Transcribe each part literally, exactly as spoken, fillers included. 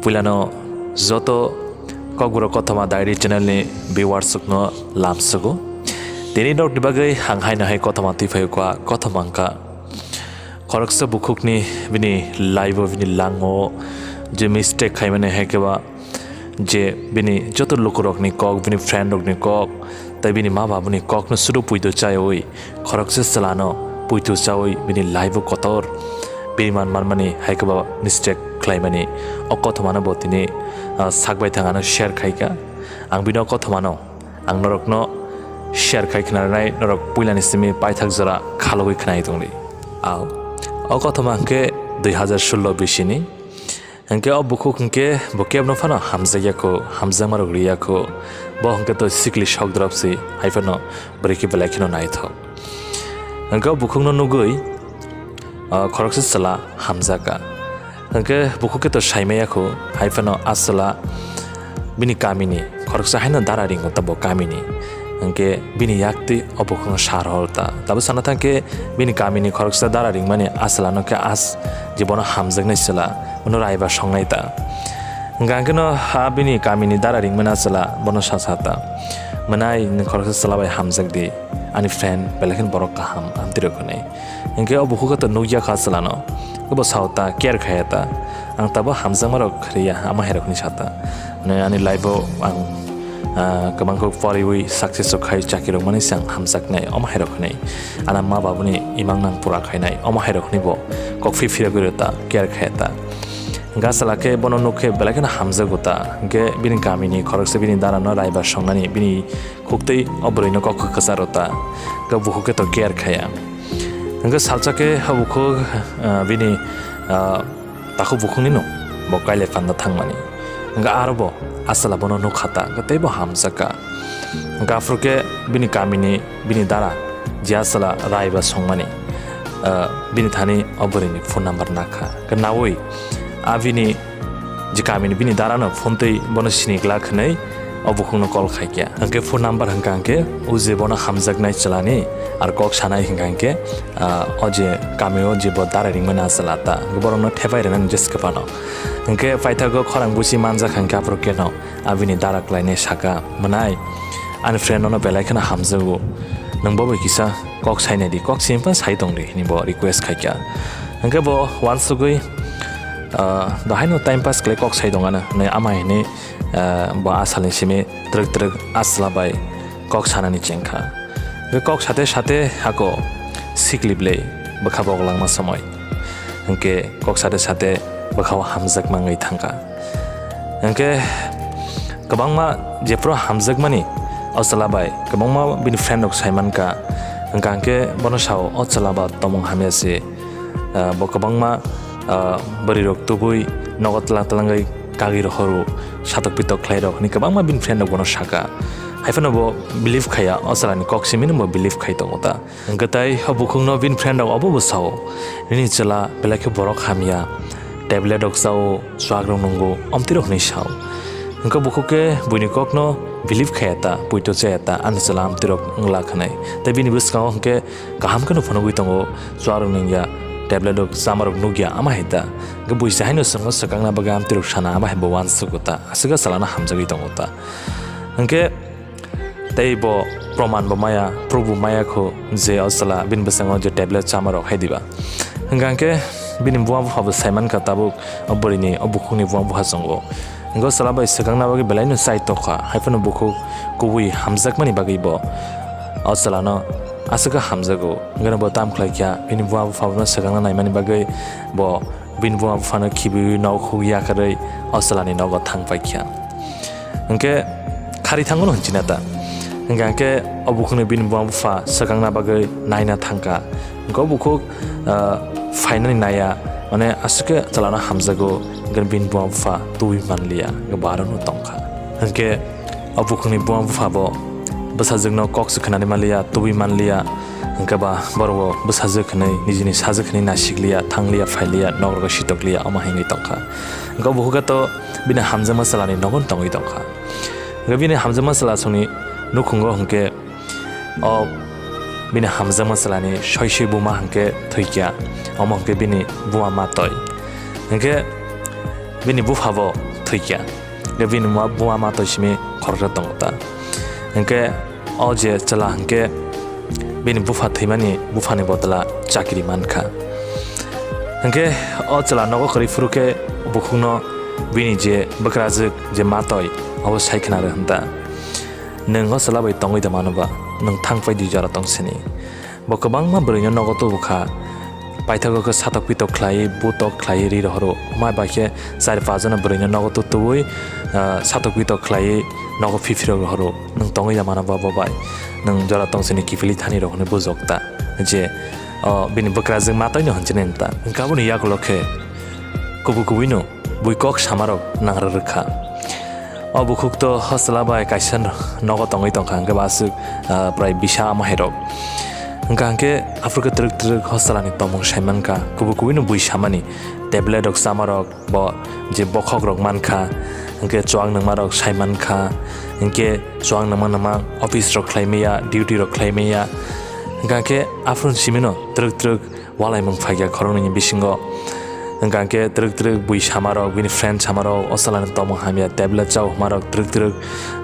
Puilano joto Kokborok Kothoma Diary channel ni viewers rokno lamsugo. Tini norokni bagwi ang haino hai kothoma twi phai kha, kothoma wngkha khoroksa bukhukni bini life o, bini lango je mistake khaimani hai khe ba je bini joto lukurokni kok, bini friend rokni kok, tei bini ma babuni kokno sudo puitu chaiwi khoroksa chwlano puitu chawi bini life o kotor bini man manmani hai khe ba mistake khlaimani o kothomano bo tini, ah, sak bai thang ano share khai kha. Ang bini o kothomano ang norokno share khai khna rwnai, norok puilani simi paithak jora khalogwi khnai tongdi. Au, o kothoma hwnkhe dui hazar sullo bisini. Hwnkhe o bukhuk hwnkhe bo kebno phano hamjakya kho, hamjakmarok riya kho. Bo hwnkhe to sikli sokdrop se, hai phano bwrwi khe belai kheno naithok. Hwnkhe o bukhukno nugwi, ah, khoroksa chwla hamjakha. Hwnkhe bukhuk khe to saimaya kho, hai phano a chwla bini kamini khoroksa haino dara ringo ta bo kamini. Hwnkhe bini yaktwi o bukhukno sa rohor ta. Tabo sana thangkhe bini kamini khoroksa dara ringmani a chwlano khe as je bono hamjaknai chwla, bono raiba songnai ta. Hwnkhe hwnkhe no ha bini kamini dara ringmani a chwla bono sa sa ta. Mwnai nwng khoroksa chwla bai hamjakdi, ani friend belai kheno borok kaham, amtwirok hwnwi. Hwnkhe o bukhuk khe to nukya kha chwlano. Khe bo sao ta, care khaya ta. Ang tabo hamjakmarok khriya, ama hairok hwnwi sa ta. Mane ani life o ang, ah, kwbang khe poriwi success rok khai chakirok mani se ang hamjaknai, ama hairok hwnwi. Ana ma babuni imang nang pura khainai, ama hairok hwnwi bo kok phiphirogwi rw ta, care khaya ta. Hwnkhe a chwla khe bono nuk khe belai kheno hamjago ta. Hwnkhe bini kamini khoroksa bini darano raiba songnani bini khuktwi o bwrwino kok kwcharo ta, hwnkhe bukhuk khe to care khaya. Hwnkhe salsa khe o bukhuk, ah, bini, ah, takhuk bukhukni no bo kailai panda thangmani. Hwnkhe aro bo a chwla bono nukha ta, hwnkhe teibo hamjakha. Hwnkhe aphuru khe bini kamini bini dara je a chwla raiba songmani, ah, bini thani o bwrwini phone number nakha. Hwnkhe naui a bini je kamini bini darano phone twi bono sini glak hwnwi o bukhukno call khaikha. Hwnkhe phone number hwnkha hwnkhe o je bono hamjaknai chwlani ar kok sanai hwnkha hwnkhe, ah, o je kamio je bo dara ringmani a chwla ta, hwnkhe borokno thepai rwnani jesa kwphano. Hwnkhe paithago khorang busi manjak hwnkhe aphuru keno a bini dara klainai saka, "Mwnai, ani friend nono belai kheno hamjago, nwng bo bai kisa kok sainai di, kok simi phano sai tong di," hwnwi bo request khaikha. Hwnkhe bo uansugwi, ah, "Dohaino time pass khlai kok sai tong ano," hwnwi ama hwnwi, ah, bo a salni simi twrwk twrwk a chwla bai kok sanani chengkha. Hwnkhe kok sate sate hako sikli ble bwkha bok langma somoi. Hwnkhe kok sate sate bwkhao hamjakma wngwi thangkha. Hwnkhe kwbangma jephru hamjakmani o chwla bai kwbangma bini friend rok saimankha. Hwnkha hwnkhe bono sao o chwla ba tongmung hamya se. Ah, bo kwbangma, ah, bwrwi rok tubui nogo twlang twlangwi kagwi rohoro, satok pitok khlai rok hwnwi kwbangma bini friend rok bono saka. Haiphano bo believe khaiya, o chwlani kok simino bo believe khai tongo ta. Hwnkhe tai o bukhukno bini friend rok obo bo sao, "Nini chwla belai khe borok hamya, tablet rok chao, chuak rok nungo," omtwi rok hwnwi sao. Hwnkhe bukhuk khe buini kokno believe khaiya ta, poito chaya ta, ani chwla amtwi rok wng lak hwnwi. Tei bini bwskango hwnkhe kaham kheno phunugwi tongo, chuak rok nungya, tablet rok chama rok nukya, ama hai ta. Hwnkhe buisi haino chwngno swkangna bagwi amtwi rok sana, ama hai bo uansugo ta, aswk a chwlano hamjagwi tongo ta. Hwnkhe tei bo proman bo maya, proof bo maya kho je o chwla bini bwskango je tablet chama rok hai diba. Hwnkha hwnkhe bini buma bupha bo saimankha tabuk o bwrwini, o bukhukni buma bupha chwngo. Hwnkhe o chwla bai swkangna bagwi belaino chai tokha, haiphano bukhuk kubui hamjakmani bagwi bo o chwlano aswk khe hamjago. Hwnkhe bo tam khlaikha, bini buma bupha bono swkangna naimani bagwi bo bini buma buphano khibiwi nogo khuk yakarwi o chwlani nogo thang paikha. Hwnkhe khari thango no hinchina ta. Hwnkha hwnkhe o bukhukni bini buma bupha swkangna bagwi naina thangkha. Hwnkhe o bukhuk, ah, phainani naiya, mane aswk khe chwlano hamjago, hwnkhe bini buma bupha tubui manliya, hwnkhe bo arono tongkha. Hwnkhe o bukhukni buma bupha bo bwsajwkno kok se khwnani manliya, tubui manliya, hwnkhe ba borok bo bwsajwk hwnwi nijini sajwk hwnwi nasikliya, thangliya, phailiya, nogrogo sitokliya, omo hwnwi tongkha. Hwnkhe o bukhuk khe to bini hamjakma chwlani nogo tongwi tongkha. Hwnkhe bini hamjakma chwla songni nukhungo hwnkhe o bini hamjakma chwlani soi soi buma hwnkhe thwikya, omo hwnkhe bini buma matoi. Hwnkhe bini bupha bo thwikya. Hwnkhe bini ma-, buma matwi simi khoroksa tongo ta. Hwnkhe o je chwla hwnkhe bini bupha thwimani, buphani bodol chakri mankha. Hwnkhe o chwla nogo kwrwi phuru khe bukhukno bini je bwkrajwk je matwi abo sai khna rw hwn ta. Nwng o chwla bai tongwi da mano ba, nwng thang pai di jora tong sini. Bo kwbangma bwrwino nogo tubu kha. Paithago khe satok pitok khlaiwi, butok khlaiwi ri rohoro. Mai bai khe char pach jona bwrwino nogo tu tubui, ah, satok pitok khlaiwi nogo phiphirok rohoro. Nwng tongwi ya mano ba bo bai. Nwng jora tong sini kiphilwi thani rok hwnwi bujok ta. Je, oh, bini bwkrajwk matwi no hwnchini ta. Hwnkhe aboni yagulo khe kubu kubuino bui kok samarok nangra rwkha. O bukhuk to hostela bai kaisa nogo tongwi tongkha, hwnkhe bo aswk, ah, prai bisa ama hai rok. Hwnkha hwnkhe aphuru khe twrwk twrwk hostelani tongmung saimankha, kubui kubui no bui samani, tablet rok chamarok, bo je bokhok rok mankha, hwnkhe chuak nungma rok saimankha, hwnkhe chuak nungma nungma office rok khlai maya, duty rok khlai maya, hwnkha hwnkhe aphuru simi no twrwk twrwk walaimung phaikha khoroknwi ni bisingo. Hwnkha hwnkhe twrwk twrwk bui samarok, bini friend samarok, o chwlani tongmung hamya, tablet chao hwnmarok twrwk twrwk,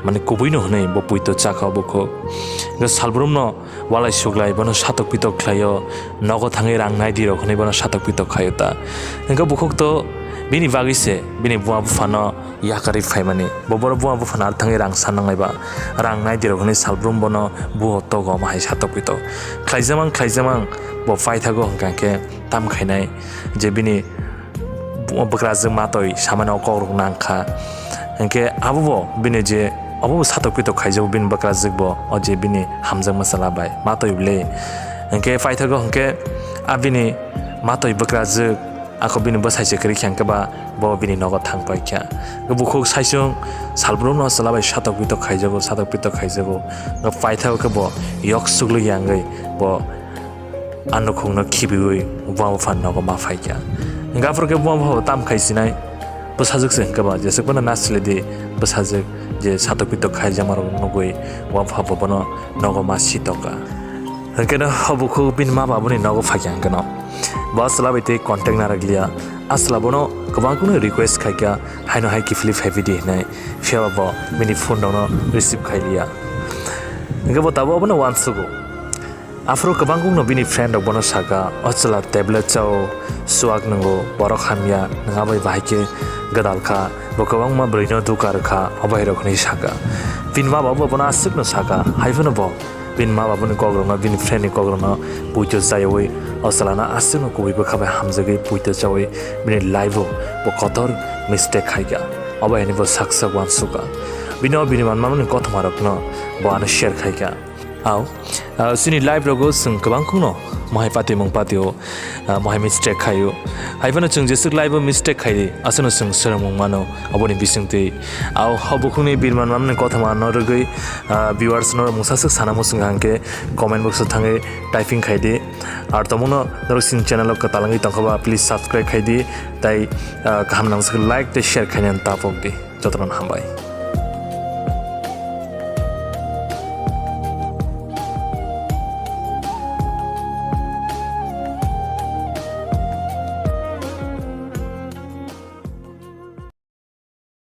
mani, kubui no hwnwi bo puito chakha o bukhuk. Hwnkhe salbrumno walai suglai bono satok pitok khlaio, nogo thangwi rang nai di rok hwnwi bono satok pitok khaio ta. Hwnkhe bukhuk to bini bagwi se bini buma buphano yakarwi phaimani. Bo borok buma buphano ar thangwi rang san nanglai ba, rang nai di rok hwnwi salbrum bono buo togo omo hai satok pitok khlaijamang khlaijamang. Bo paithago hwnkha khe tam khainai je bini bu-, bwkrajwk matwi samani o kokrok nangkha. Hwnkhe abo bo bini je obo bo satok pitok khaijago bini bwkrajwk bo, o je bini hamjakma chwla bai matwi bwle. Hwnkhe paithago hwnkhe a bini matwi bwkrajwk ako bini bwsai se kwrwi khe hwnkhe ba bo bini nogo thang pai kha. Hwnkhe bukhuk saichung salbrumno chwla bai satok pitok khaijago, satok pitok khaijago. Hwnkhe paithago khe bo yok suklwi ya wngwi bo a nukhungno khibiui buma bupha nogo ma phai kha. Hwnkhe aphuru khe buma bupha bo tam khai sinai bwsajwk se hwnkhe ba jeswk phano nasle di bwsajwk je satok pitok khaijama rok nugui buma bupha bo bono nogo ma si tongkha. Hwnkhe no o bukhuk bini ma babuni nogo phai kha hwnkhe no bo a chwla bai tei contact narwk liya. A chwla bono kwbang kunu request khai kha, haino hai kiphilwi phaibi di hinwi, phiya ba bo bini phone rokno receive khai liya. Hwnkhe bo tabuk abono uansugo. Aphuru kwbangkukno bini friend rok bono saka, "O chwla tablet chao, chuak nwngo, borok hamya, nwng abai bahai khe gwdal kha, bo kwbangma bwrwino dukha rwkha," o bahai rok hwnwi saka. Bini ma ba bo bono aswkno saka, hai phano bo bini ma babuni kokrokno, bini friend ni kokrokno puito chayui o chwlano aswkno kubui bwkha bai hamjagwi puito chaui bini life o bo kotor mistake khaikha. O bahai ni bo sak sak uansukha. Bini o bini manmani kothoma rokno bo ano share khaikha. Au, ah, chini life rogo chwng kwbang khungno mohai patimung patio, ah, mohai mistake khaio. Hai phano chwng jeswk life o mistake khai di, aswkno chwng swrwngmung mano, oboni bisingtwi. Au, o bukhukni birman mamni kothoma no rwgwi, ah, viewers no mungsa swk sana muchung hwnkhe comment box o thangwi typing khai di. Ar tomungno norok chini channel o kwtal wngwi tongkha ba, please subscribe khai di. Tai, ah, kaham nangsak like tei share khainani tapok di. Jotono hambai.